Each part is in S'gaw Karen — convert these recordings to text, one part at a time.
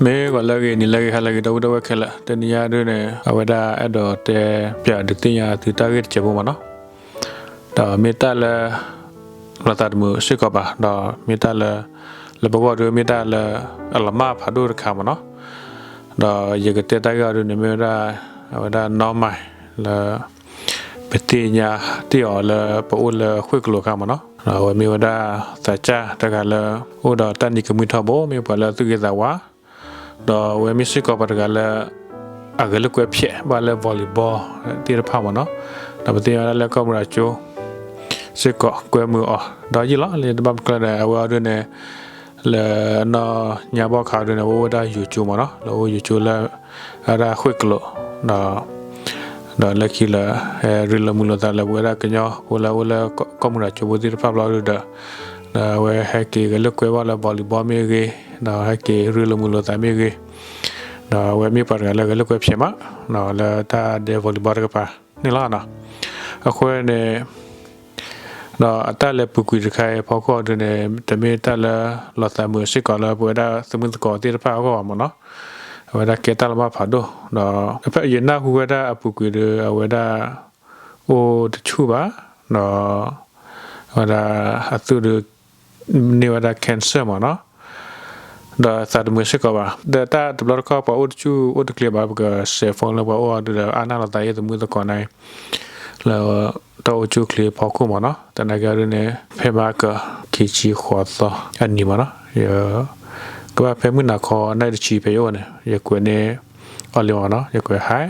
မ့ၢ်ဂီၤလၢအဂ့ၤ နံၤလၢအဂ့ၤ ဟါလၢအဂ့ၤ ဒီပုၢ်ဒီဝဲၢ်ခဲလၢာ်, တနံၤညါဒုန့ၣ် အဝဲဒၣ်အဲၣ်ဒိးတဲပၠးဒုးသ့ၣ်ညါသုတၢ်ဂ့ၢ်တစဲးဖိမ့ၢ်နီၤ. ဒီးမ့ၢ်တၢ်လၢ လီၤသးတမုာ်စ့ၢ်ကီးဘၣ်, ဒီးမ့ၢ်တၢ်လၢ လၢပဂီၢ်ဒုမ့ၢ်တၢ်လၢ အလီၤမၢ်ဖးဒိၣ်တခါမ့ၢ်နီၤ. ဒီးယကတဲတၢ်ဂ့ၢ်အီၤဒုန့ၣ် မ့ၢ်ဝဲဒၣ် အဝဲဒၣ်နီၢ်မၤ လၢ ပသ့ၣ်ညါတ့ၢ်အီၤလၢပအိၣ်လၢဃ့ၢ်ကျိၤအခါမ့ၢ်နီၤ. ဒီးအဝဲမ့ၢ်ဝဲဒၣ်သးစၢ်တဂၤလၢ အိၣ်ဒီးတၢ်နံၤကမှံထီဘိ မ့ၢ်ပှၤလၢသူၣ်ဂ့ၤသးဝါ, ဒီးအဝဲမ့ၢ်စ့ၢ်ကီးပှၤတဂၤလၢ အဂဲၤလိာ်ကွဲဖျဲးဘၣ်လၢ volleyball သ့ၣ်တဖၣ်မ့ၢ်နီၤ. ဒီးပသ့ၣ်ညါဝဲဒၣ်လၢကီၢ်မုၢ်ရၤကၠိ စ့ၢ်ကီးကွဲမုာ်အီၤဒီးယံာ်လီၤ. လၢတဘၣ်ပကျၢၤဒီး အဝဲအီၤဒုန့ၣ် လၢနီၢ်ညါဘီၣ်ခါအီၤဒုန့ၣ် အဝဲအိၣ်ဝဲဒၣ်ယိၤကၠိမ့ၢ်နီၤ, လၢအိၣ်ယိၤကၠိလၢ အဝဲဒၣ်ဃ့ၢ်ကျိၤ ဒီး ဒီးလၢခံလၢ ဟဲရ့လိာ်မုာ်လိာ်သးလၢပဝဲဒၣ်ကညီဖိလၢအအိၣ်လၢကီၢ်မုၢ်ရၤကၠိဖိသ့ၣ်တဖၣ်ဘျီဒုဒီး ဒီးအဝဲဟဲက့ၤဂဲၤလိာ်ကွဲဘၣ်လၢ volleyball မ့ၢ်ဂ့ၤ, ဒီးဟဲက့ၤရ့လိာ်မုာ်လိာ်သးမ့ၢ်ဂ့ၤ, ဒီးအဝဲမ့ၢ်ပှၤတဂၤလၢဂဲၤလိာ်ကွဲဖျဲးမး လၢတၢ်ဒဲ volleyball တကပၤန့ၣ်လီၤ. အဃိန့ၣ် ဒီးအတၢ်လဲၤပူၤကွံာ်တခါအံၤအဖီခိၣ်အီၤဒုန့ၣ် တမ့ၢ်တၢ်လၢလီၤသးမုာ်စ့ၢ်ကီးလၢပဝဲဒၣ်သမုၢ်သကိးသ့ၣ်တဖၣ်အဂီၢ်ဘၣ်မ့ၢ်နီၤ, အဝဲဒၣ်ကဲတၢ်လီၤမၢ်ဖးဒိၣ်, ဒီးဖဲယနၢ်ဟူဝဲဒၣ်အပူၤကွံာ်ဒု အဝဲဒၣ် အိၣ်တဆူၣ်ဘၣ်, ဒီး အဝဲဒၣ်အသုးဒု န့ၢ်ဝဲဒၣ် cancer မ့ၢ်နီၤ, ဒီးသးတမုာ်စ့ၢ်ကီးဘၣ်. ဒီးတၢ်တဘျီတခီၣ်ပှၤအိၣ်တဆူၣ်အိၣ်တချ့ဘၣ် ပကစဲး phone လၢပှၤအိၣ်အီၤဒုဒီး အါနၢ်လိာ်သးအံၤသမုၢ်သကိးန့ၣ် လၢတၢ်အိၣ်ဆူၣ်အိၣ်ချ့အဖီခိၣ်မ့ၢ်နီၤ, သနာ်က့အီၤဒုန့ၣ် ဖဲမဟါက ခံဆံဃိးသီအနံၤမ့ၢ်နီၤ, ယ ကဘၣ်ဖဲမုၢ်နၤခီနၣ်ရံၣ်တဆံဖဲယအိၣ်န့ၣ် ယကွဲးန့ၢ်အီၤလံမ့ၢ်နီၤ, ယကွဲး Hi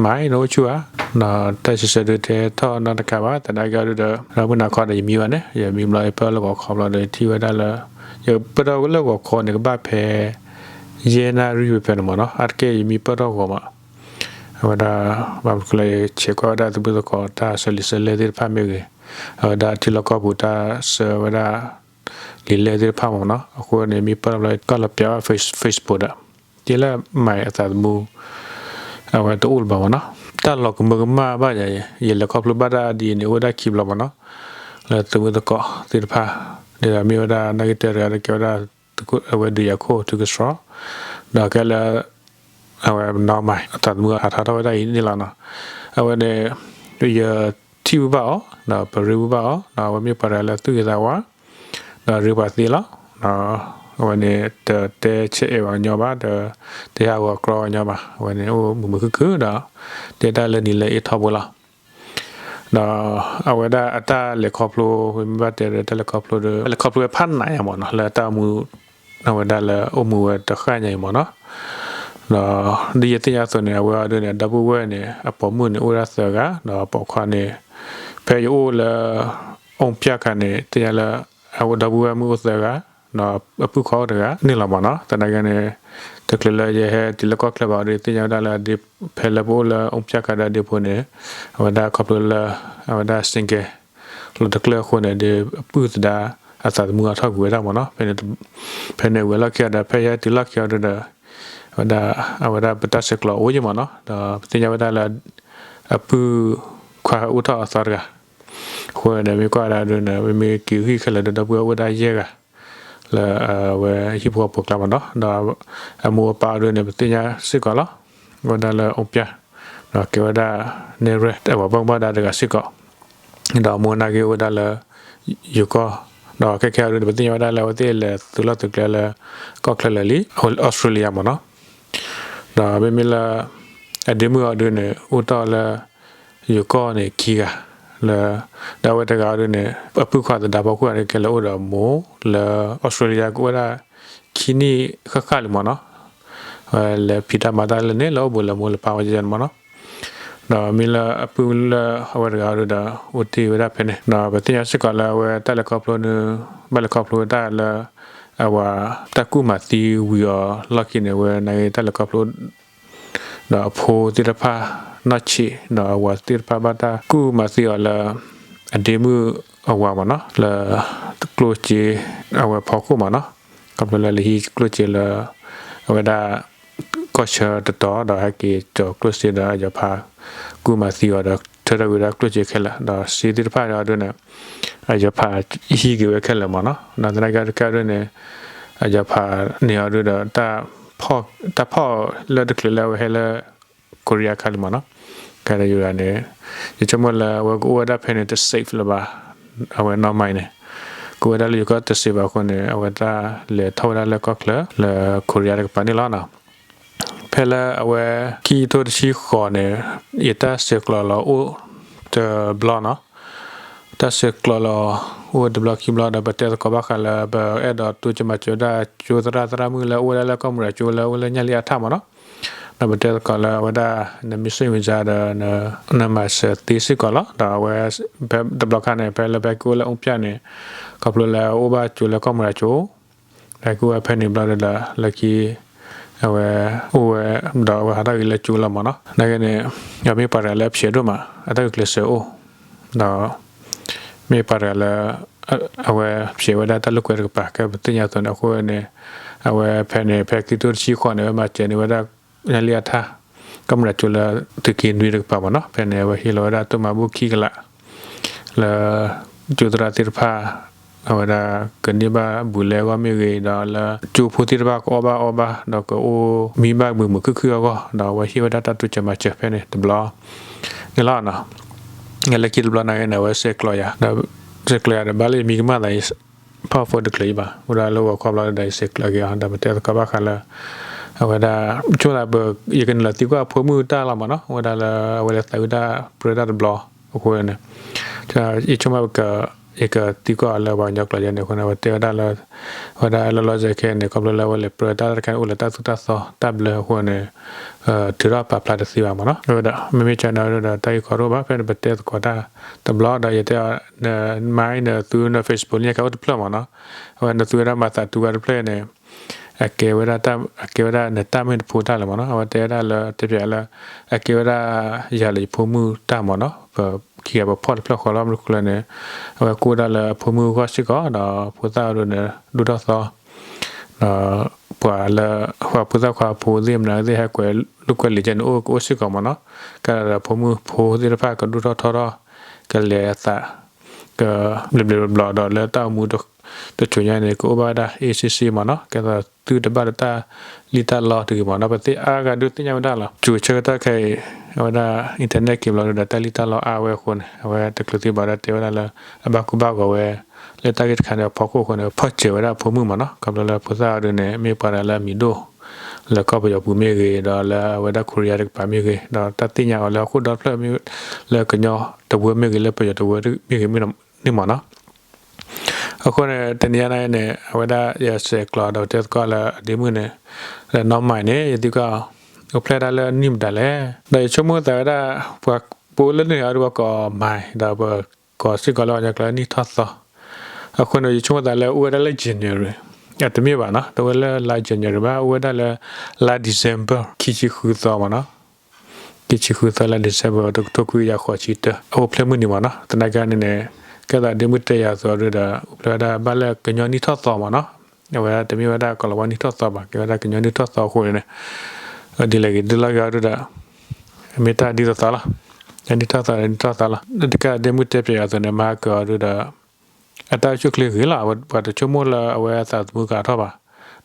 မၤ နအိၣ်ဆူၣ်ဧါ, ဒီးတၢ်စံးဆၢဒုတဲထီၣ်နီတခါဘၣ်, သနာ်က့အီၤဒုဒီး ဒီးမုၢ်နၤခီဒီးယမံဘၣ်န့ၣ် ယမံဘျီယပၢၢ်လၢဂီၤခီဘျီဒီး ယထံၣ်ဝဲဒၣ်လၢ ယပၢၢ်ထီၣ်လၢဂီၤခီန့ၣ် ကဘၣ်ဖဲ ယဲၢ်နၣ်ရံၣ်ဖဲဖဲန့ၣ်မ့ၢ်နီၤ, အါတက့ၢ်ယမံပၢၢ်ထီၣ်ဂီၤမး, အဝဲဒၣ် ဘၣ်မနုၤလဲၣ် ယဆဲးကွၢ်ဝဲဒၣ်သမုၢ်သကိးတၢ်ဆၢလံာ်ဆၢလဲၢ်သ့ၣ်တဖၣ်မ့ၢ်ဂ့ၤ, အဝဲဒၣ်ထံလီၢ်ကီၢ်ပူၤတၢ်ဆှၢဝဲဒၣ် လံာ်လဲၢ်သ့ၣ်တဖၣ်မ့ၢ်နီၤ, အဃိန့ၣ် မံပၢၢ်ထီၣ်ဘျီ ကီၢ်လီၤပျးဝဲ Facebook ဒီး က့လၢမၤအသးသမူ အဝဲတအိၣ်လၢၤဘၣ်မ့ၢ်နီၤ, တၢ်လီၤကမၢကမၣ်ဘၣ်ယၤ, ယလဲၤခီဖျိဘၣ်တၢ်ဒ်အံၤန့ၣ် အိၣ်ဝဲဒၣ်ခံဘျီမ့ၢ်နီၤ, လၢသမုၢ်သကိးသ့ၣ်တဖၣ်, ဒီးမ့ၢ်ဝဲဒၣ်နာ်က့တၢၢ်တဂၤဒီးကဲဝဲဒၣ် အဝဲဒုးယၤခိၣ်ထုကစီၣ်, ဒီးကဲလၢ အဝဲနီၢ်မၤအသးသမူအဟးထီၣ်ထီၣ်ဝဲဒၣ်အံၤန့ၣ်လီၤနီၤ, အဝဲန့ၣ် ယထံၣ်ဝဲဘၣ်အီၤ ဒီးပရ့ဝဲဘၣ်အီၤ ဒီးအဝဲမ့ၢ်ပှၤတဂၤလၢသူၣ်ဂ့ၤသးဝါ, ဒီးရ့ပှၤသ့လီၤ, ဒီးအဝဲန့ၣ် တတဲဆဲးအဲၣ်ပှၤကညီဘၣ် ဒီး တဟးဂီၤကြီပှၤကညီဘၣ်, အဝဲန့ၣ်အိၣ်မုာ်မုာ်ခုၣ်ခုၣ်ဒီး တဲတၢ်လၢနံၤလၢအ့ထီဘိလီၤ. ဒီးအဝဲဒၣ်အတၢ်လဲၤခီဖျိ ပမ့ၢ်ဘၣ်တဲဒီးတၢ်လဲၤခီဖျိဒီး လဲၤခီဖျိဝဲဖးနးညါမ့ၢ်နီၤ လၢတၢ်အိၣ်မူဝဲတဃၣ်ညါအံၤမ့ၢ်နီၤ, ဒီးဒ်ယသ့ၣ်ညါအသိးန့ၣ် အဝဲအီၤဒုန့ၣ် အဒီပုၢ်ဝဲၢ်န့ၣ် အပိာ်မုၣ်န့ၣ် အိၣ်ဝဲဒၣ်သၢဂၤ ဒီးအပိာ်ခွါန့ၣ် ဖဲယအိၣ်လၢ အူပြၣ်ခါန့ၣ် သ့ၣ်ညါလၢ အဝဲဒီပုၢ်ဝဲၢ်မုၣ်အိၣ်သၢဂၤ ဒီးအပုၢ်ခွါအိၣ်တဂၤန့ၣ်လီၤမ့ၢ်နီၤ, သနာ်က့န့ၣ် တချုးလၢယဟဲတုၤလၢကီၢ်ချၢဘၣ်အီၤဒီး သ့ၣ်ညါဝဲဒၣ်လၢ ဖဲလၢပအိၣ်လၢအူပြၣ်ခါဒီးဒ့ဖိန့ၣ် အဝဲဒၣ်ခီဖျိလၢ အဝဲဒၣ် single လီၤတကျၢၢ်အဃိန့ၣ်ဒီး အပုၢ်သဒါအသးသမူအထီၣ်ကွံာ်ဝဲဒၣ်မ့ၢ်နီၤ, ဖဲန့ၣ်ဝဲလီၢ်ခံအီၤဒီး ဖဲယဟဲတုၤလီၢ်ခံအီၤဒီး အဝဲဒၣ် အဝဲဒၣ်ပတၢ်ဆဲးကျိးအိၣ်ယံၤမ့ၢ်နီၤ, ဒီးပသ့ၣ်ညါဝဲဒၣ်လၢ အပုၢ်ခွါအိၣ်ထီၣ်အသီတဂၤ အဃိန့ၣ် မ့ၢ်ကွၢ်ဝဲဒၣ်ဒုန့ၣ် မ့မ့ၢ်က့ၤဂံၢ်ခဲလၢာ်ဒီး ဒီပုၢ်ဝဲၢ်အိၣ်ဝဲဒၣ်ယဲၢ်ဂၤ လၢအဝဲဟံၣ်ဖိဃီဖိကျါမ့ၢ်နီၤ, ဒီးအမိၢ်အပၢ်ဒုန့ၣ် ပသ့ၣ်ညါစ့ၢ်ကီးလီၤ, အိၣ်ဝဲဒၣ်လၢအူပြၣ် ဒီးကဲဝဲဒၣ် နဲၣ်ရွဲၣ် အပှၤဘၣ်မူဘၣ်ဒါတဂၤစ့ၢ်ကီး, ဒီးအမိၢ်နာ်က့အိၣ်ဝဲဒၣ်လၢ ယိၤကီၢ်, ဒီးခဲခဲအံၤဒုန့ၣ် ပသ့ၣ်ညါဝဲဒၣ်လၢအဝဲသ့ၣ်လဲၤသုးလီၢ်သုးကျဲလၢ ကီၢ်ချၢလၢာ်လံ အီစထြ့လယါမ့ၢ်နီၤ, ဒီးမ့မ့ၢ်လၢ အဒ့မုၣ်အီၤဒုန့ၣ် အိၣ်တ့ၢ်လၢ ယိၤကီၢ်န့ၣ်ခံဂၤ လၢ ဒီးအဝဲတဂၤအီၤဒုန့ၣ် အပုၢ်ခွါသဒါဖီခိၣ်န့ၣ် ကဲလၢအိၣ်ဒီးအမိၢ်လၢအီစထြ့လယါကအိၣ်ဝဲဒၣ် ခံနံၣ်ဃၣ်ဃၣ်လံမ့ၢ်နီၤ, လဲၤဖံးတၢ်မၤတၢ်လၢန့ၣ် လၢအိၣ်ဘူးလၢမိၢ်လၢပၢ်ဝဲန့ၣ်မ့ၢ်နီၤ, ဒီးမ့ၢ်လၢအပုၢ်လၢအဝဲတဂၤအီၤဒုဒီး အိၣ်တ့ၢ်ဝဲဒၣ်ဖဲန့ၣ်, ဒီးပသ့ၣ်ညါစ့ၢ်ကီးလၢအဝဲတၢ်လဲၤခီဖျိန့ၣ် ဘၣ်လဲၤခီဖျိဝဲဒၣ်လၢ အဝဲတၢ်ကူၣ်မၤသံဝံၤအီၤလီၢ်ခံန့ၣ် အဝဲနာ်က့တၢ်လဲၤခီဖျိ ဒီးအဖိသ့ၣ်တဖၣ်နီၢ်ဆံး ဒီးအဝၤသ့ၣ်တဖၣ်ဘၣ်တၢ်ကူၣ်မၤသံအီၤလၢ အဒ့မုၣ်အဝၤမ့ၢ်နီၤ လၢ ကျိၣ်စ့အဝဲဖီခိၣ်မ့ၢ်နီၤ, ခီဖျိလၢလၢဟံးကျိၣ်စ့လၢ အဝဲဒၣ် ကီၢ်ဆၢတတီၤ ဒီးဟဲက့ၤကၠီၤကျိၣ်စ့ဒီးအယီၤဖး ကူၣ်မၤသံအီၤဒီး ထၢထီၣ်ကွံာ်ဝဲဒၣ်ကျိၣ်စ့ခဲလၢာ် ဒီးစ့သ့ၣ်တဖၣ်အီၤဒ်န့ၣ် အယီၤဖးဟံးက့ၤဝဲခဲလၢာ်မ့ၢ်နီၤ, ဒီးသနာ်က့တခါဒ်န့ၣ် အယီၤဖးန့ၢ်အီၤဒ်ဒီးတၢ် တၢ်ဖီၣ်လၢတချုးလၢအဝဲဟဲလၢ Korea ခါလံမ့ၢ်နီၤ. ကဲဒီးယိၤဒၣ်န့ၣ် ယဆိကမိၣ်လၢအဝဲကအိၣ်ဝဲဒၣ်ဖဲန့ၣ် တ safe လၢၤဘၣ်. အဝဲနီၢ်မၤအံၤန့ၣ် ကအိၣ်ဝဲဒၣ်လၢယိၤကီၢ်တ safe ဘၣ်အဃိန့ၣ် အဝဲတၢ်လဲၤထီၣ်ဝဲဒၣ်လၢကီၢ်ချၢ လၢ Korea တကပၤန့ၣ်လီၤနီၤ. ဖဲလၢအဝဲ ခံကထိတဆံဃိးန့ၣ် ယတၢ်ဆဲးကျိးလီၤအိၣ်တဘျီနီၤ. တၢ်ဆဲးကျိးလီၤအိၣ်တဘျီခံဘျီဒီး ပတဲသကိးဘၣ်ဃးလၢ ပအဲၣ်ဒိးတိစၢၤမၤစၢၤဝဲဒၣ် ကၠိသရၣ်သရၣ်မုၣ်လၢ အိၣ်ဝဲဒၣ်လၢကီၢ်မရၤကၠိလၢ အိၣ်လၢညၣ်လံအါထၣ်မ့ၢ်နီၤ. ဒီးပတဲသကိးလၢအဝဲဒၣ် နမ့ၢ်စိၣ်မ့ၢ်စါဒီး နမၤစၢၤသ့စ့ၢ်ကီးလီၤ. ဒီးအဝဲ ဖဲတဘျီခါန့ၣ် ဖဲလၢပဟဲက့ၤအိၣ်လၢအူပျၢ်န့ၣ် ခီဖျိလၢအအိၣ်ဘၣ်ကၠိလၢကီၢ်မရၤကၠိ ဒီးကအိၣ်ဝဲဖဲန့ၣ်ဘျီဒီး လၢခံ အဝဲအိၣ်ဝဲ ဒီးအဝဲဟးထီၣ်ဂ့ၤလၢကၠိလီၤမ့ၢ်နီၤ. နာ်က့န့ၣ် အမ့ၢ်ပှၤတဂၤလၢအဖျဲးဒိၣ်မး အတၢ်ဂုာ်ကျဲးစၢးအိၣ် ဒီး မ့ၢ်ပှၤတဂၤလၢ အဝဲဖျဲးဝဲဒၣ်တၢ်လိာ်ကွဲတကပၤ ကဲပသ့ၣ်ညါအသိးန့ၣ် အဃိန့ၣ် အဝဲဖဲန့ၣ် ဖဲခံကထိတဆံဃိးန့ၣ် အဝဲမၤစၢၤန့ၢ်ဝဲဒၣ် ညၣ်လံအါထၣ် ကီၢ်မရၤကၠိလၢ သုးက့နွံတကပၤမ့ၢ်နီၤ. ဖဲန့ၣ် အဝဲဟ့ၣ်လီၤဝဲဒၣ်တိၢ်မၤဘူၣ်ခံကလး လၢ ကၠိသရၣ်သ့ၣ်တဖၣ် အဝဲဒၣ်ကန့ၢ်ဘၣ်ဘူးလဲအဂီၢ်မ့ၢ်ဂ့ၤ ဒီးလၢကၠိဖိသ့ၣ်တဖၣ်ကအီၣ်ဘၣ်အီဘၣ် ဒီးကအိၣ်မံဘၣ်မုာ်မုာ်ခုၣ်ခုၣ်အဂီၢ် ဒီးအဝဲဟ့ၣ်ဝဲဒၣ်တၢ်တိစၢၤမၤစၢၤဖဲန့ၣ်တဘျီန့ၣ်လီၤ. လၢခံတဘျီနာ်က့န့ၣ် အဝဲဆဲးကျိးယၤ ဒီးဆဲးကျိးယၤဒီး ဘၣ်လၢယမံကမၣ်သး ဖီၣ်ဖိတချုးအံၤဘၣ် အိၣ်ဒၣ်လၢဂီၤခီဘျီဒီး ယဆဲးကျိးက့ၤအီၤ ဒီးပတဲသကိးဘၣ်ဃးလၢ အဝဲဒၣ် ဆိကမိၣ်သး ယကနုာ်လီၤသံကွၢ်အဖိမုၣ်တၢ်လီၤမ့ၢ်နီၤ အဝဲဒၣ်လၢအဝဲလဲၤသးဝံၣ်တၢ်ပြၢတၢ်တဘျီအဃိန့ၣ် ယဆိကမိၣ် ယကသံကွၢ်အီၤလၢပှၤကညီကျိာ်ယဲန့ၣ်အဃိန့ၣ် အဝဲတဲဝဲဒၣ်လၢ အဝဲဒၣ်လၢလီၤစဲခဲန့ၣ် ခီဖျိလၢအဝဲလဲၤပြၢတၢ်တခါန့ၣ် အိၣ်လၢတၢ်သိၣ်တၢ်သီတၢ်ဘျၢအဃိန့ၣ် ထုးထီၣ်ပာ်ဖျါတသ့ဘၣ်မ့ၢ်နီၤ. အဝဲဒၣ် မ့မ့ၢ်ကန့ၣ်ဒီး တၢ်ဂ့ၢ်ကီဒိၣ်ဘၣ် ဖဲန့ၣ် ပတဲသကိးတၢ်တဘျီဒီး ယတဲအီၤ နမါအံၤ နသူ န Facebook န့ၣ် ကအိၣ်တဖျၢၣ်မ့ၢ်နီၤ. အဝဲနသူဝဲဒၣ်မၤသးတူဝဲတဖျၢၣ်န့ၣ် အကဲဝဲဒၣ် အကဲဝဲဒၣ်နတၢ်မ့ၢ်တဖိတၢ်လၢၤမ့ၢ်နီၤ. အဝဲတဲဝဲဒၣ်လၢ တဲပၠးလၢ အကဲဝဲဒၣ်ယၤလၢယဖိမုၣ်တၢ်မ့ၢ်နီၤ. ပခံဂၤပဖီၣ်တဖျၢၣ်ဃီလီၤ မနုၤဃိလဲၣ်န့ၣ် အဝဲကအိၣ်ဒၣ်လၢအဖိမုၣ်အဂီၢ်စ့ၢ်ကီး ဒီးဖိသၣ်အဒိန့ၣ် ဒိၣ်ထီၣ်သီ ဒီးပှၤလၢ ပှၤဖိသၣ်ခွါဖိသ့ၣ်မနုၤသ့ၣ် ဟဲကွဲးလိာ်ကွဲးလံာ်ကဲန့ၣ် အိၣ်ကအိၣ်စ့ၢ်ကီးမ့ၢ်နီၤ. ကဲဒီးဖိမုၣ်ဖိသ့ၣ်တဖၣ် ကဒိၣ်ထီၣ်ထီထီၣ် ကလဲၤအသး ကဘျီးဘျီးဘျီးဒီးလၢတၢ်အိၣ်မူတစိၤညါန့ၣ် ကအိၣ်ဘၣ်ဝဲဒၣ် အေးဆေးဆေး မ့ၢ်နီၤ. ကဲသိးသုတဘၣ်လၢတၢ်လံၣ်တၢ်လီတဂ့ၤမ့ၢ်နီၤ. ပသ့ၣ်အါဂၤဒုးသ့ၣ်ညါဝဲဒၣ်လီၤ. ကၠိဆၢကတီၢ်ခဲအံၤ အဝဲဒၣ် internet က့ၤဘျီဒီး တၢ်လံၣ်တၢ်လီအါဝဲအဃိန့ၣ် အဝဲတချုးသံဘၣ်ဒီးတဲဝဲဒၣ်လၢ အဘၣ်ကူဘၣ်ဂီၤဝဲ လၢတၢ်ဂ့ၢ်တခါန့ၣ်အဖီခိၣ်အဃိန့ၣ် ဖီၣ်စၢၤဝဲဒၣ်အဖိမုၣ်မ့ၢ်နီၤ. ခီဖျိလၢဖိသၣ်အဒိန့ၣ် မ့ၢ်ပှၤတဂၤလၢအမံၤဒိၣ် လၢကီၢ်ပယီၤပူၤမ့ၢ်ဂ့ၤ ဒီးလၢအဝဲဒၣ် Korea တကပၤမ့ၢ်ဂ့ၤ ဒီးတၢ်သ့ၣ်ညါအီၤလၢဟီၣ်ခိၣ်ဒီဖျၢၣ် လၢကညီတဝၢမ့ၢ်ဂ့ၤ လၢပယီၤတဝၢမ့ၢ်ဂ့ၤန့ၣ်မ့ၢ်နီၤ. အဃိန့ၣ် တနံၤအံၤန့ၣ် အဝဲဒၣ်ယဆဲးကျိးဒီးတဲသကိးလၢအဒ့မုၣ်န့ၣ် လၢနီၢ်မၤအံၤန့ၣ် ယသံကွၢ်အီၤ အိၣ်ဖျဲၣ်ဒၣ်လၢနံၣ်မတၤလဲၣ်. ဒီးယဆိကမိၣ်သးဝဲဒၣ် ပှၤပအိၣ်လၢန့ၣ်အံၤဒီးပှၤကိးမၤ ဒီးပကိးစ့ၢ်ကီးလၢပှၤကညီကျိာ်နံၣ်ထီၣ်သီ အဃိန့ၣ် ယဆိကမိၣ်သးလၢအိၣ်ဝဲဒၣ်လၢ January အတမ့ၢ်ဘၣ်နီၤ တအိၣ်ဝဲလၢလါ January ဘၣ် အိၣ်ဝဲဒၣ်လၢ လါ December ခံဆံဃုသီမ့ၢ်နီၤ. ခံဆံဃုသီလါ December တကထိခွံကယၤဃိးဆံတၢ အအိၣ်ဖျဲၣ်မုၢ်နံၤမ့ၢ်နီၤ. သနာ်က့န့ၣ်န့ၣ် ကဲသိးဒ့မုၣ်တဲယၤအသိးဒီး အိၣ်ဖျဲၣ်ဝဲဒၣ်ဘၣ်လၢကညီနံၣ်ထီၣ်သီမ့ၢ်နီၤ. အဝဲတမ့ၢ်ဝဲဒၣ်ကီၤလၤဝါနံၣ်ထီၣ်သီဘၣ် ကဲဝဲဒၣ်ကညီနံၣ်ထီၣ်သီအဃိန့ၣ် ဒ်လဲၣ်ဂ့ၤဒ်လဲၣ်ဂ့ၤအီၤဒီး မ့ၢ်တၢ်ဒ်သိးသိးလီၤ. နံၣ်ထီၣ်သီနံၣ်ထီၣ်သီလီၤ. တကးဒ့မုၣ်တဲပၠးယၤအသိးန့ၣ် မၤကၢၤအီၤဒီး အတၢ်အိၣ်ဆူၣ်အိၣ်ချ့ဂ့ၤလီၤ. အဝဲပှၤတဆိကမိၣ်လၢအဝဲအသးသမူကၤထီၣ်ဘၣ်.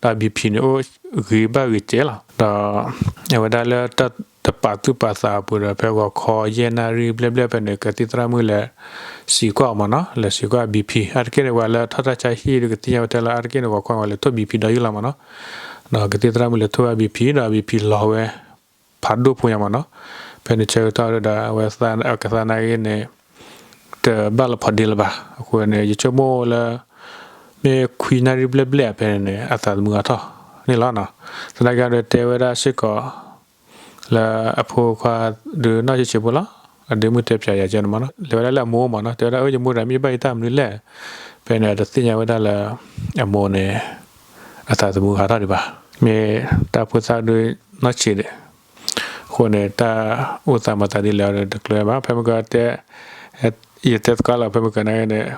ဒီး BP န့ၣ် အိၣ်ဂ့ၤဘၣ်ဂ့ၤကဲလီၤ. ဒီး အဝဲဒၣ်လၢတၢ်တပာ်သူၣ်ပာ်သးအပူၤဒီး ဖဲဂီၤခီယဲၢ်နၣ်ရံၣ်ဘျဲၣ်ဘျဲၣ်ဖဲန့ၣ် ကသံၣ်သရၣ်မုၣ်လဲၤစံးကွၢ်အီၤမ့ၢ်နီၤ, လဲၤစံးကွၢ် BP အါတက့ၢ်န့ၣ် ပှၤလၢထီၣ်တၢ်ဆါဟံၣ်ဒီးကသ့ၣ်ညါဝဲတဲလီၤ အါတက့ၢ်န့ၣ် ဂီၤခီဝဲလဲၤထိၣ် BP ဒီးယုၢ်လီၤမ့ၢ်နီၤ. ဒီးကသံၣ်သရၣ်မုၣ်လဲၤထိၣ်ဝဲ BP ဒီး BP လီၤဝဲ ဖးဒိၣ်ဖိညါမ့ၢ်နီၤ. ဖဲန့ၣ်ဆၢကတီၢ်ဒီး အဝဲကသးနာ်က့န့ၣ် တဘၣ်လီၤဖီဒ့လၢၤဘၣ်. အဃိန့ၣ် ယဆိကမိၣ်လၢ မ့ၢ်ခွံနၣ်ရံၣ်ဘျဲၣ်ဘျဲၣ်ဖဲန့ၣ်န့ၣ် အသးသမူအါထီၣ်န့ၣ်လီၤနီၤ. သနာ်က့ဒီးတဲဝဲဒၣ်စ့ၢ်ကီး လၢအဖိခွါဒုးနီၢ်ဆံးဆံးဖိလီၤ. အဒ့မုၣ်တဲပၠးယၤကဲန့ၣ်မ့ၢ်နီၤ, လဲၤဝဲဒၣ်လၢအမိၢ်မ့ၢ်နီၤ, တဲဝဲဒၣ် အၢ ယမိၢ်ဒီးမ့ၢ်ဘၣ်ယတၢ်မနုၤလဲၣ်. ဖဲန့ၣ်တသ့ၣ်ညါဝဲဒၣ်လၢ အမိၢ်န့ၣ် အသးသမူဟးထီၣ်ဒံးဘၣ်. မ့ၢ်တၢ်ဖိသၣ်ဒုးနီၢ်ဆံးဒံး အဃိန့ၣ် တၢ်အိၣ်သးမၤသးဒ်လဲၣ်ဒီးတကျၢၤဘၣ်. ဖဲမ့ၢ်ကတဲ ယတဲသကိးလီၤ ဖဲမ့ၢ်ကန့ၣ်န့ၣ်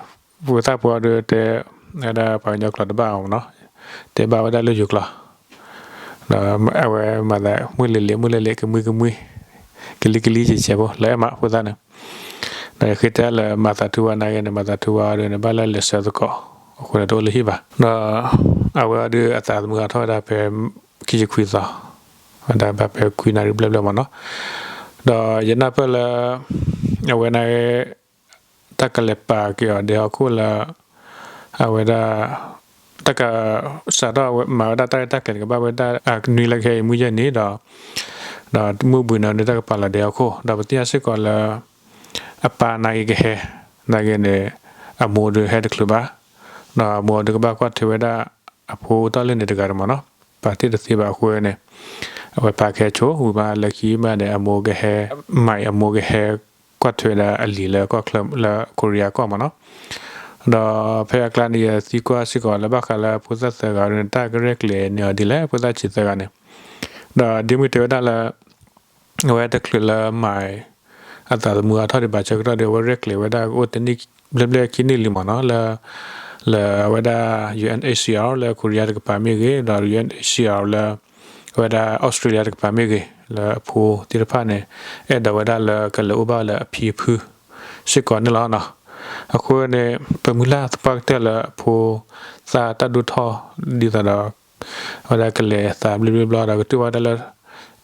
ဖိသၣ်ဖိဒုးတဲ ဝဲဒၣ်ပှၤကညီကျိာ်တဘၣ်အီၤမ့ၢ်နီၤ, တဲဘၣ်ဝဲဒၣ်လၢယိၤကျိာ်, ဒီးအဝဲမၤသးမုၢ်လ့ၤလ့ၤ မုၢ်လ့ၤလ့ၤ ကမှံကမှံ ကလံကလံကဲးကဲးဖိ လၢအဲၣ်မးဖိသၣ်န့ၣ်, ဒီးယဃ့တဲလၢမၤသးထူဝါနာ်က့န့ၣ် မၤသးထူဝါအီၤဒုးန့ၣ် ဘၣ်လၢလဲၤဆၢသကိး အဃိန့ၣ်တအိၣ်လၢဟံၣ်ဘၣ်. ဒီးအဝဲအီၤဒုးအသးသမူဟးထီၣ်ဝဲဒၣ်ဖဲ ခံဆံခွံသီ, ဝဲဒၣ်ဘၣ်ဖဲခွံနၣ်ရံၣ်ဘျဲၣ်ဘျဲၣ်မ့ၢ်နီၤ. ဒီးယနၢ်ပၢၢ်လၢ အဝဲန့ၣ် တၢ်ကလဲၤပာ်က့ၤအီၤဒဲဟီၣ်ခိၣ်လၢ အဝဲဒၣ် တၢ်ကစးထီၣ်မၤဝဲဒၣ်တၢ်ရဲၣ်တၢ်ကျဲၤတကဘၣ်ဝဲဒၣ်အနွံလၢကဟဲအံၤမုၢ်ယဲၢ်နံၤဒီး ဒီးမုၢ်ဘှံးနံၤန့ၣ်တၢ်ကပာ်လီၤဒဲဟီၣ်ခိၣ် ဒီးပသ့ၣ်ညါစ့ၢ်ကီးလၢ အပၢ်နာ်က့ကဟဲ, နာ်က့န့ၣ် အမိၢ်ဒုးဟဲတချုးဘၣ်, ဒီးအမိၢ်ဒုးကဘၣ်ကွၢ်ထွဲဝဲဒၣ် အဖိတၢ်လၢန့ၣ်တဂၤတမ့ၢ်နီၤ, ပာ်တ့ၢ်တသ့ဘၣ်အဃိန့ၣ် အဝဲပၢ်ကဟဲဆိ ဝံၤမးလၢခံမးန့ၣ် အမိၢ်ကဟဲ, မၤအံၤအမိၢ်ကဟဲ ကွၢ်ထွဲဒၣ်အလံၤလၢကီၢ်ချၢလၢ Korea ကီၢ်မ့ၢ်နီၤ. ဒီးဖဲအကျါန့ၣ် ယသံကွၢ်စ့ၢ်ကီးလၢဘၣ်ဃးလၢဖိသၣ်သၢဂၤန့ၣ် တၢ်ကရဲၣ်ကျဲၤန့ၢ်အီၤဒ်လဲၣ် ဖိသၣ်ဆံးသၢဂၤန့ၣ်, ဒီးဒ့မုၢ်တဲဝဲဒၣ်လၢ အဝဲတချုးလၢမၤအသးသမူအါထီၣ်ဒံးဘၣ်ဆၢကတီၢ်ဒီး အဝဲရဲၣ်ကျဲၤဝဲဒၣ်ကအိၣ်တနံၣ်ဘျဲၣ်ဘျဲၣ်ခံနံၣ်လံမ့ၢ်နီၤ လၢ လၢအဝဲဒၣ် UNHCR လၢ Korea တကပၤမ့ၢ်ဂ့ၤ ဒီး UNHCR လၢ အဝဲဒၣ် Australia တကပၤမ့ၢ်ဂ့ၤ လၢအဖိသ့ၣ်တဖၣ်န့ၣ် အဲၣ်ဒိးဝဲဒၣ်လၢကလဲၤအိၣ်ဘၣ်လၢအဖံအဖု စ့ၢ်ကီးန့ၣ်လီၤနီၤ. အဃိန့ၣ် ပမုၢ်လၢ်သပှၢ်ကတၢၢ်လၢအဖိသၣ်တၢ်ဒိၣ်ထီၣ် ဒ်သိးဒီး အဝဲဒၣ်ကလဲၤသးဘျ့ဘျ့ဘျီဒီး ကတူၢ်ဘၣ်ဝဲဒၣ်လၢ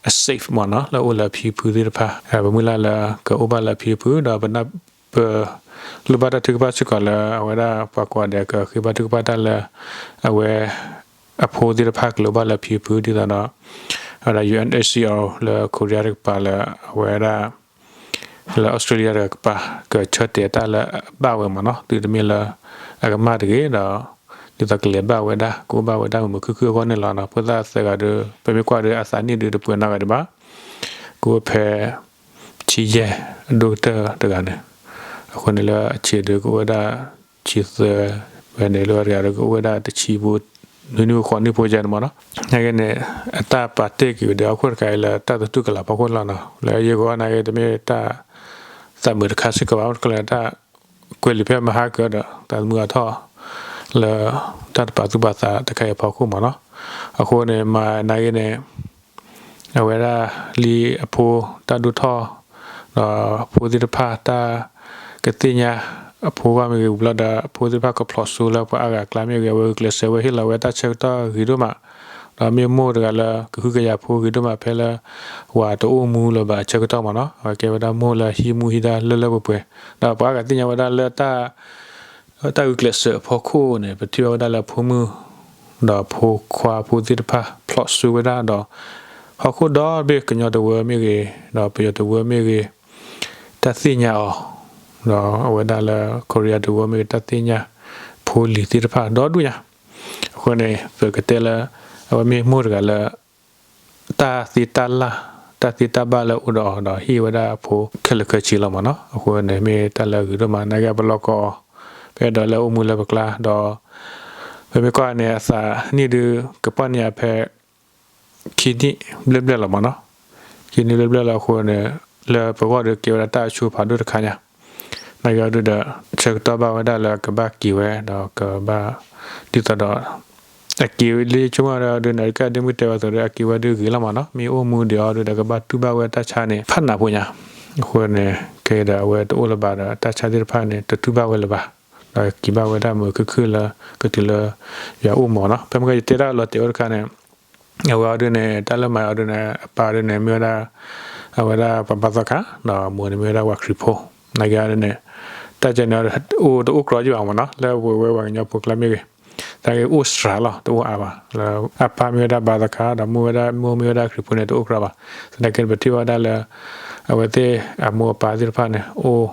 အ safe မ့ၢ်နီၤ လၢအအိၣ်လၢအဖံအဖုသ့ၣ်တဖၣ် ပမုၢ်လၢ်လၢကအိၣ်ဘၣ်လၢအဖံအဖု ဒီးပနၢ်ပၢၢ်လိၣ်ဘၣ်တၢ်ထုကဖၣ်စ့ၢ်ကီးလၢ အဝဲဒၣ်ပှၤကိးဂၤဒဲးကဃ့ဘါထုကဖၣ်တၢ်လၢ အဝဲ အဖိသ့ၣ်တဖၣ်ကလဲၤအိၣ်ဘၣ်လၢအဖံအဖု ဒ်သိးဒီး အဝဲဒၣ် UNHCR လၢ Korea တကပၤလၢ အဝဲဒၣ် လၢ Australia တကပၤ ကဆၢတဲာ်တၢ်လၢအဘၣ်ဝဲမ့ၢ်နီၤ တုၤတမ့ၢ်လၢ အကမၣ်တဂ့ၤဒီး ဒ်သိးကလဲၤဘၣ်ဝဲဒၣ် ကအိၣ်ဘၣ်ဝဲဒၣ်မုာ်မုာ်ခုၣ်ခုၣ်အဂီၢ်န့ၣ်လီၤနီၤ. ဖိသၣ်သၢဂၤဒီး ပမ့ၢ်ကွၢ်ဒီးအသးနံၣ်ဒုးတပှဲၤနီတဂၤဒံးဘၣ် ကအိၣ်ဖဲ ဆံယဲၢ်အဒိၣ်ကတၢၢ်တဂၤန့ၣ် အဃိန့ၣ်လၢအဆံးဒီးကအိၣ်ဝဲဒၣ် ဆံသၢ ဖဲန့ၣ်လၢတဂၤဒီးကအိၣ်ဝဲဒၣ်တဆံဖိ နွံနံၣ်ဖိဃိးနံၣ်ဖိယဲၢ်န့ၣ်မ့ၢ်နီၤ. နာ်က့န့ၣ် အတၢ်ပာ်တ့ၢ်က့ၤဝဲဒၣ်ဟီၣ်ခိၣ်တခါအံၤလၢတၢ်သတူၢ်ကလာ်ဖီခိၣ်လီၤနီၤ. လၢယဂီၢ်နာ်က့တမ့ၢ်တၢ်သးမုာ်တခါစ့ၢ်ကီးဘၣ် တကလၢၤတၢ်ကွဲးလံာ်ဖဲမဟါကၢဒီး သးသမူအါထီၣ် လၢတၢ်တပာ်သူၣ်ပာ်သးတခါအံၤအဖီခိၣ်မ့ၢ်နီၤ. အဃိန့ၣ် မၤနာ်က့န့ၣ် အဝဲဒၣ်လံအဖိတၢ်ဒိၣ်ထီၣ် ဒီးဖိသ့ၣ်တဖၣ်တၢ်ကသ့ၣ်ညါ အဖိဂီၢ်မ့ၢ်ဂ့ၤ ဝံၤဘျီဒီး အဖိသ့ၣ်တဖၣ်ကဖျိးစိလၢပှၤအါဂၤအကျါမ့ၢ်ဂ့ၤ အဝဲဂုာ်ကျဲးစၢးဝဲဟ့ၣ်လီၤဝဲတၢ်ဆၢကတီၢ်ဂ့ၤဒိၣ်မး, ဒီးမ့ၢ်မိၢ်တဂၤလၢကဟုကယာ်ဖိဂ့ၤဒိၣ်မး ဖဲလၢ ဝၤတအိၣ်မူလၢၤဘၣ်အဆၢကတီၢ်မ့ၢ်နီၤ. အဝဲကဲဝဲဒၣ်မိၢ်လၢဟံးမူဟံးဒါလၢလၢပှဲၤပှဲၤ, ဒီးပှၤအါဂၤသ့ၣ်ညါဝဲဒၣ်လၢတၢ် တၢ်ဂုာ်ကျဲးစၢးအဖီခိၣ်န့ၣ် ပထံၣ်ဘၣ်ဝဲဒၣ်လၢအဖိမုၣ် ဒီးဖိခွါဖိသ့ၣ်တဖၣ် ဖျိးစိဝဲဒၣ်ဒီး ဟီၣ်ခိၣ်ဒီဘ့ၣ် ကညီတဝၢမ့ၢ်ဂ့ၤ ဒီးပယီၤတဝၢမ့ၢ်ဂ့ၤ တၢ်သ့ၣ်ညါအီၤ, ဒီးအဝဲဒၣ်လၢ Korea တဝၢမ့ၢ်ဂ့ၤ တၢ်သ့ၣ်ညါ ဖိလံၤသ့ၣ်တဖၣ်ဒီဒူၣ်ညါ. အဃိန့ၣ် ပကတဲလၢ အဝဲမ့ၢ်မိၢ်တဂၤလၢ တၢ်သ့တၢ်လၢ် တၢ်သ့တၢ်ဘၣ်လၢအိၣ်ဒီးအီၤ ဒီးဟ့ၣ်ဝဲဒၣ်အဖိခဲလၢာ်ခဲဆ့လီၤမ့ၢ်နီၤ. အဃိန့ၣ် မ့ၢ်တၢ်လၢအဂ့ၤဒိၣ်မး နာ်က့ပလီၢ်ကီအီၤ ပအဲၣ်ဒိးလၢအိၣ်မူလၢပကျါ ဒီး ပမ့ၢ်ကွၢ်န့ၣ် အသးနံၣ်ဒုး ကပီၣ်န့ၢ်ယၤဖဲ ခံနံၣ်ဘျဲၣ်ဘျဲၣ်လီၤမ့ၢ်နီၤ. ခံနံၣ်ဘျဲၣ်ဘျဲၣ်လီၤအဃိန့ၣ် လၢပဂီၢ်ဒီးကဲဝဲဒၣ်တၢ်အဆူၣ်ဖးဒိၣ်တခါညါ နာ်က့အီၤဒုးဒီး ဆၢကတီၢ်ဘၣ်ဝဲဒၣ်လၢကဘၣ်က့ၤဝဲ ဒီးကဘၣ် ဒ်သိးဒီး အက့ၤလံဆိကမိၣ်ဒီးဒုးန့ၣ် ကဒ့မုၢ်တဲဝဲအသိးဒီး အက့ၤဝဲဒုးဂ့ၤလီၤမ့ၢ်နီၤ. မ့ၢ်အိၣ်မူဒံးအီၤဒုးဒီး ကဘၣ်တူၢ်ဘၣ်ဝဲတၢ်ဆါန့ၣ် ဖးနးဖိညါ. အဃိန့ၣ် ခဲအံၤဒီးအဝဲတအိၣ်လၢၤဘၣ်ဒီး တၢ်ဆါသ့ၣ်တဖၣ်န့ၣ် တတူၢ်ဘၣ်ဝဲလၢၤဘၣ်. ဒီးက့ၤဘၣ်ဝဲဒၣ်မုာ်ခုၣ်ခုၣ်လၢ ကတုၤလၢ ယွၤအိၣ်မ့ၢ်နီၤ. ဖဲမ့ၢ်ကယတဲဒၣ်လီၤတဲာ်အိၣ်တခါန့ၣ် အဝဲအီၤဒုးန့ၣ် တၢ်လၢမၤအီၤဒုးန့ၣ် အပၢ်ဒုးန့ၣ် မ့ၢ်ဝဲဒၣ် အဝဲဒၣ်ပှၤဘါသီခါ ဒီးမိၢ်န့ၣ်မ့ၢ်ဝဲဒၣ်ပှၤခရံာ်ဖိ နာ်က့အီၤဒုးန့ၣ် တၢ်ကဲန့ၣ် အိၣ်တအိၣ်ကြီယံာ်ဘၣ်မ့ၢ်နီၤ လၢပဝဲပှၤကညီဖိကျါမ့ၢ်ဂ့ၤ တၢ်ဂ့ၢ်အိၣ်စှၤလီၤ တအိၣ်အါဘၣ် လၢအပၢ်မ့ၢ်ဝဲဒၣ်ဘါသီခါ ဒီးမိၢ်ဝဲဒၣ် မိၢ်မ့ၢ်ဝဲဒၣ်ခရံာ်ဖိန့ၣ် တအိၣ်ကြီဘၣ်. သနာ်က့န့ၣ် ပထံၣ်ဘၣ်ဝဲဒၣ်လၢ အဝဲသ့ၣ်အမိၢ်အပၢ်သ့ၣ်တဖၣ်န့ၣ် အိၣ်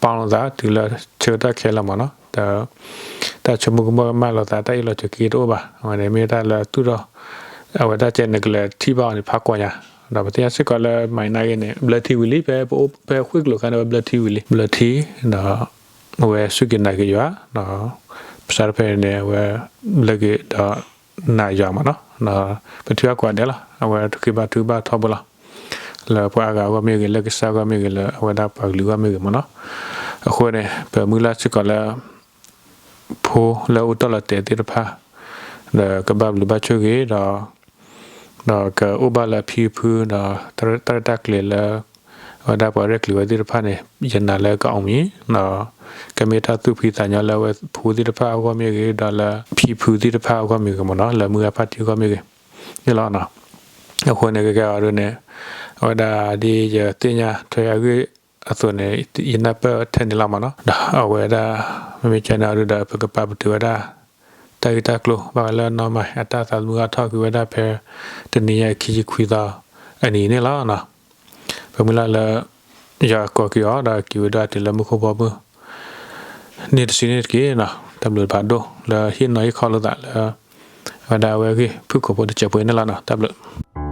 ပီလိာ်သးတုၤလၢဆၢကတီၢ်ခဲလၢာ်မ့ၢ်နီၤ တၢ်ဆိကမိၣ်ကမၣ်လိာ်သး တၢ်အ့ၣ်လိာ်ဆိးက့တအိၣ်ဘၣ်. အဝဲန့ၣ်မ့ၢ်တၢ်လၢသူၣ်ထီၣ် အဝဲတၢ်ကဲန့ၣ်ကလဲၤထံၣ်ဘၣ်အီၤန့ၣ် ဖးကွၢ်ညါ ဒီးပသ့ၣ်ညါစ့ၢ်ကီးလၢမၤနာ်က့န့ၣ် ဘျၢထံဝံၤလံ ဖဲပအိၣ်ဖဲဃ့ၢ်ကျိၤခါန့ၣ် အဝဲဘျၢထံဝံၤလံ ဘျၢထံ ဒီး အဝဲစူၢ်က့ၤနာ်က့ၤယွၤ ဒီး ပစးတဖဲန့ၣ် အဝဲ ဘျၢက့ၤဒီး နာ်ယွၤမ့ၢ်နီၤ ပထံၣ်ဘၣ်ကိးဂၤဒဲးလီၤ အဝဲတဃ့ဘါထုကဖၣ်ထီဘိလီၤ လၢပှၤအါဂၤအဂီၢ်မ့ၢ်ဂ့ၤ လၢကစၢ်အဂီၢ်မ့ၢ်ဂ့ၤ လၢအဝဲဒၣ်ပှၤကလုာ်အဂီၢ်မ့ၢ်ဂ့ၤမ့ၢ်နီၤ. အဃိန့ၣ် ပမုၢ်လၢ်စ့ၢ်ကီးလၢ ဖိလၢအိၣ်တ့ၢ်လီၤတဲာ်သ့ၣ်တဖၣ် ဒီးကဘၣ်ဘျုးဘၣ်ဆိၣ်ဂ့ၤဒီး ဒီးကအိၣ်ဘၣ်လၢအဖံအဖု ဒီးတၢ်ရဲၣ်တၢ်ကျဲၤလၢ အဝဲဒၣ်ပှၤရဲၣ်ကျဲၤဝဲသ့ၣ်တဖၣ်န့ၣ် ယနာ်လၢကအိၣ်မံၤ ဒီးကမ့ၢ်တၢ်သူၣ်ဖှံသးညီလၢအဝဲဖိသ့ၣ်တဖၣ်အဂီၢ်မ့ၢ်ဂ့ၤ ဒီးလၢဖံဖုသ့ၣ်တဖၣ်အဂီၢ်မ့ၢ်ဂ့ၤမ့ၢ်နီၤ လၢမုၢ်ဂၤဖါတံၢ်အဂီၢ်မ့ၢ်ဂ့ၤ န့ၣ်လီၤ. အဃိန့ၣ် ကကဲအီၤဒ်န့ၣ် အဝဲဒၣ်ဒ်ယသ့ၣ်ညါထွဲအဂ့ၢ်အသိးန့ၣ် ယနၢ်ပၢၢ်ထဲန့ၣ်လီၤမးနီၤ. ဒီးအဝဲဒၣ် မ့မ့ၢ်ကန့ၣ်အီၤဒ်ဒီး ပကပာ်ပတုာ်ဝဲဒၣ် တၢ်ဂ့ၢ်တၢ်ကျိၤ ဘၣ်ဃးလၢနီၢ်မၤအတၢ်သးသမူအါထီၣ်ကွံာ်ဝဲဒၣ်ဖဲ တနံၤညါအံၤ ခံဆံခွံသီအနံၤန့ၣ်လီၤ. ပမုၢ်လၢ်လၢ ယွၤကိးက့ၤအီၤ ဒီးက့ၤဝဲဒၣ်တုၤလၢမူခိၣ်ဘီမုၢ် န့ၢ်တစုန့ၣ်တက့ၢ်နီၤ. တၢ်ဘျုးတဖးဒိၣ်လၢဟ့ၣ်နီၤဟ့ၣ်ခီလိာ်သးလၢ အဝဲဒၣ်အဝဲအဂ့ၢ်ဖုၣ်ကိာ်ဖိတစဲးဖိအံၤန့ၣ်လီၤနီၤ. တၢ်ဘျုး